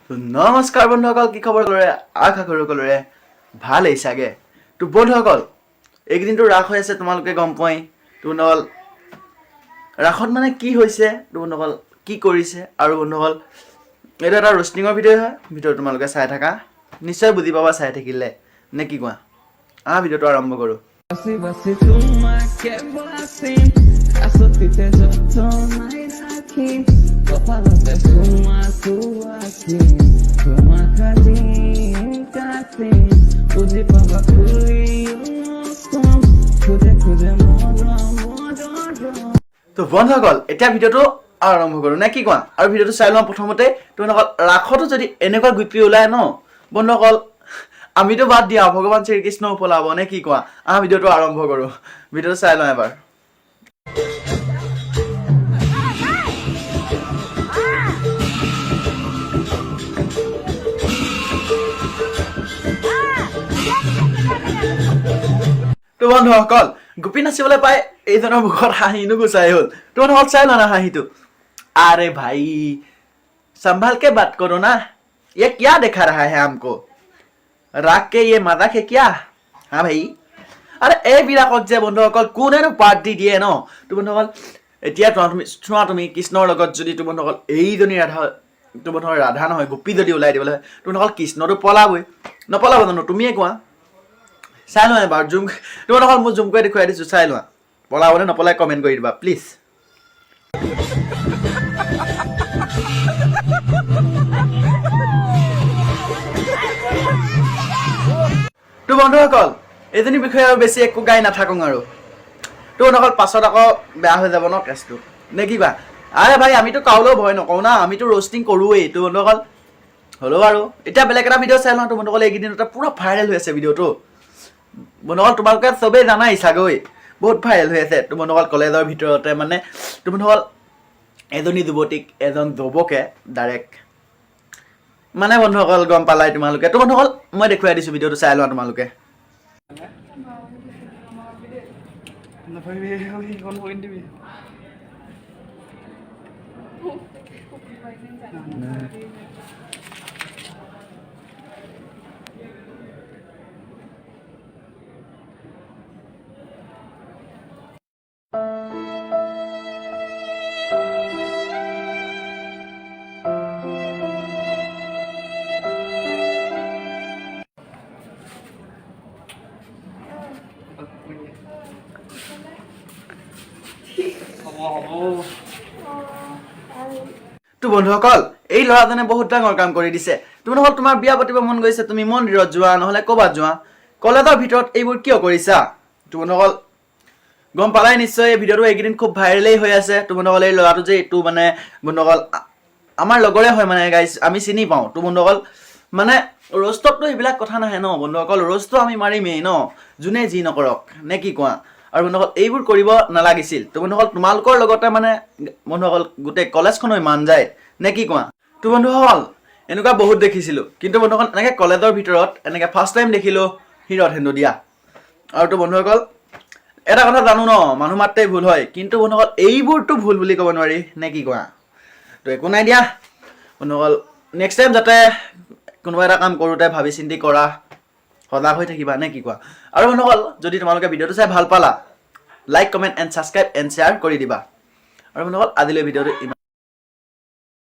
নমস্কাৰ বন্ধুসকল, কি খবৰ কৰে? আশা কৰোঁ সকলোৰে ভালেই চাগে। তো বন্ধুসকল, এইকেইদিনটো ৰাস হৈ আছে, তোমালোকে গম পোৱাই। তো বন্ধুসকল, ৰাসত মানে কি হৈছে, তো বন্ধুসকল কি কৰিছে, আৰু বন্ধুসকল এইটো এটা ৰোষ্টিঙৰ ভিডিঅ' হয়। ভিডিঅ' তোমালোকে চাই থাকা, নিশ্চয় বুজি পাবা চাই থাকিলে, নে কি কোৱা? আহা, ভিডিঅ'টো আৰম্ভ কৰোঁ। বাছি বাছি তোমাকে বাছিম, কাছটিতে যতনাই ৰাখিম, কপালতে তোমাকো আঁকিম, তোমাক দিম কাটিম, বুজি পাবা খুলিও নকম, খোজে খোজে মৰমৰ। তো বন্ধুসকল, এতিয়া ভিডিঅ'টো আৰম্ভ কৰোঁ, নে কি কোৱা? আৰু ভিডিঅ'টো চাই লওঁ প্ৰথমতে। তো বন্ধুসকল, ৰাসতো যদি এনেকুৱা গোপী ওলায় ন বন্ধুসকল, আমিতো বাদ দিয়া, ভগৱান শ্ৰীকৃষ্ণও পলাব, নে কি কোৱা? আহা, ভিডিঅ'টো আৰম্ভ কৰোঁ। ভিডিঅ'টো চাই লওঁ এবাৰ। তো বন্ধুসকল, গোপী নাচিবলৈ পাই এইজনৰ মুখত হাঁহি নুগুচাই হ'ল। তো বন্ধুসকল, চাই লোৱা না হাঁহিটো। আৰে ভাই, संभाल के बात करो ना। ये क्या दिखा रहा है हमको? राख के ये मजाक है क्या? हाँ ভাই, আৰে এইবিলাকক যে বন্ধুসকল কোনেনো পাৰ্ট দি দিয়ে ন? তো বন্ধুসকল, এতিয়া তুমি চোৱা, তুমি কৃষ্ণৰ লগত যদি তো বন্ধুসকল এইজনী ৰাধা, তো বন্ধুসকল ৰাধা নহয়, গোপী যদি ওলাই দিবলৈ হয়, তো বন্ধুসকল কৃষ্ণটো পলাবই, নপলাব জানো? তুমিয়ে কোৱা। চাই লোৱা এবাৰ জুম। তো বন্ধুসকল, মই জুম কৰি দেখুৱাই দিছোঁ, চাই লোৱা। পলাবনে নপলাই কমেণ্ট কৰি দিবা প্লিজ। তো বন্ধুসকল, এইজনীৰ বিষয়ে আৰু বেছি একো গাই নাথাকোঁ আৰু। তো বন্ধুসকল, পাছত আকৌ বেয়া হৈ যাব ন কেছটো, নে কি কোৱা? আৰে ভাই, আমিতো কাৰোলৈও ভয় নকৰোঁ না, আমিতো ৰ'ষ্টিং কৰোঁৱেই। তো বন্ধুসকল, হ'লেও আৰু এতিয়া বেলেগ এটা ভিডিঅ' চাই লওঁ। তো বন্ধুসকল, এইকেইদিনতে পূৰা ভাইৰেল হৈ আছে ভিডিঅ'টো। বন্ধুসকল, তোমালোকে চবেই জানাই চাগৈ, বহুত ভাইৰেল হৈ আছে। তো বন্ধুসকল, কলেজৰ ভিতৰতে মানে তো বন্ধুসকল এজনী যুৱতীক এজন যুৱকে ডাইৰেক্ট মানে, বন্ধুসকল গম পালাই তোমালোকে। তো বন্ধুসকল, মই দেখুৱাই দিছোঁ, ভিডিঅ'টো চাই লোৱা তোমালোকে। নাভাবিবি, সেইখন কৰি নিদিবি। হ'ব হ'ব। তো বন্ধুসকল, এই ল'ৰাজনে বহুত ডাঙৰ কাম কৰি দিছে। তো বন্ধুসকল, তোমাৰ বিয়া পাতিব মন গৈছে, তুমি মন্দিৰত যোৱা, নহ'লে ক'ৰবাত যোৱা। কলেজৰ ভিতৰত এইবোৰ কিয় কৰিছা? তো বন্ধুসকল, গম পালাই নিশ্চয়, এই ভিডিঅ'টো এইকেইদিন খুব ভাইৰেলেই হৈ আছে। তো বন্ধুসকল, এই ল'ৰাটো যে এইটো মানে বন্ধুসকল আমাৰ লগৰে হয় মানে গাইজ, আমি চিনি পাওঁ। তো বন্ধুসকল, মানে ৰ'ষ্টততো সেইবিলাক কথা নাহে ন বন্ধুসকল। ৰ'ষ্টটো আমি মাৰিমেই ন, যোনে যি নকৰক, নে কি কোৱা? আৰু বন্ধুসকল, এইবোৰ কৰিব নালাগিছিল। তো বন্ধুসকল, তোমালোকৰ লগতে মানে বন্ধুসকল গোটেই কলেজখনো মান যায়, নে কি কোৱা? তো বন্ধুসকল, এনেকুৱা বহুত দেখিছিলোঁ, কিন্তু বন্ধুসকল এনেকৈ কলেজৰ ভিতৰত এনেকৈ ফাৰ্ষ্ট টাইম দেখিলোঁ শিৰত হেন্দু দিয়া। আৰু তো বন্ধুসকল, এটা কথা জানো ন, মানুহ মাত্ৰেই ভুল হয়, কিন্তু বন্ধুসকল এইবোৰতো ভুল বুলি ক'ব নোৱাৰি, নে কি কোৱা? তো একো নাই দিয়া বন্ধুসকল, নেক্সট টাইম যাতে কোনোবা এটা কাম কৰোঁতে ভাবি চিন্তি কৰা, সজাগ হৈ থাকিবা, নে কি কোৱা? আৰু বন্ধুসকল, যদি তোমালোকে ভিডিঅ'টো চাই ভাল পালা, like, comment and subscribe and share কৰি দিবা। আৰু বন্ধুসকল, আজিলৈ ভিডিঅ'টো ইমান।